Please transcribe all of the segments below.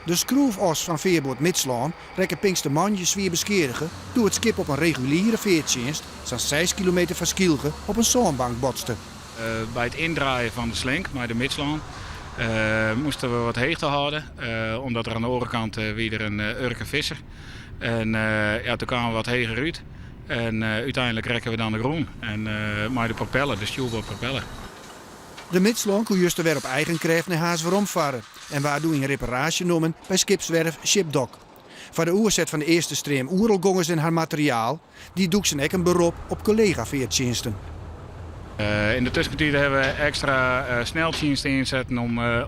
De skroefas fan fearboat Midslân rekke pinkstermoandei swier beskeadige doe it skip op in reguliere feartsjinst sa'n seis kilometer foar Skylge op in sânbank botste. By it yndraaien fan de slink mei de Midslân moasten we wat heechte hâlde, omdat der oan de oare kant wie der in Urker visser. En ja, toen kamen we wat heger út en úteinlik rekken we dan de grûn en mei de propeller, de stjoerboardpropeller. De Midslân koe juster wer op eigen krêft nei Harns weromfarre en waard doe yn reparaasje nommen by skipswerf Shipdock. Foar de oerset fan de earste stream Oerolgongers en har materiaal die Doeksen ek in berop op kollega-feartsjinsten. Yn de tuskentiid hawwe we ekstra sneltsjinsten ynsetten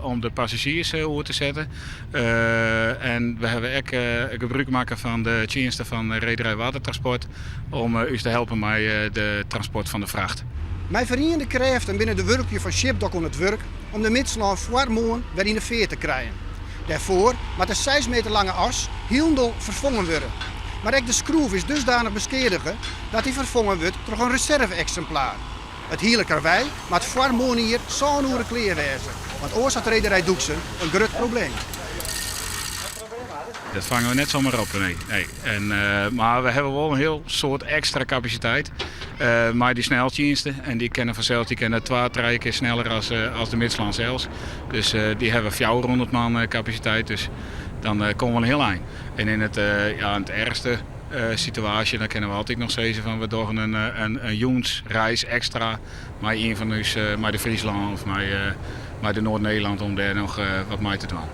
om de passazjiers oer te setten. En we hawwe ek gebrûk makke fan de tsjinsten fan Rederij Watertransport om ús te helpen mei de transport fan de fracht. Mei feriende krêften binne de wurklju fan Shipdock oan it wurk om de Midslân foar moarn wer yn 'e feart te krijen. Dêrfoar moat de seis meter lange as hielendal ferfongen wurde. Mar ek de skroef is dusdanich beskeadige dat dy ferfongen wurdt troch in reserve-eksimplaar. It hiele karwei moat foar moarnier sân oere klear wêze, want oars hat Rederij Doeksen in grut probleem. Dat fange we net samar op, nee. nee. En, mar we hawwe wol in hiel soad ekstra kapasiteit mei dy sneltsjinsten. En dy kinne fansels dy kinne twa, trije kear sneller as, as de Midslân sels. Dus dy hawwe 400 man kapasiteit, dus dan komme we in hiel ein. En yn it, ja, in it erchste situaasje, dan kinne we altyd noch sizze fan we dogge in, in, in jûnsreis ekstra mei ien fan ús, mei de Fryslân of mei, mei de Noard-Nederland om dêr noch wat mei te dwaan.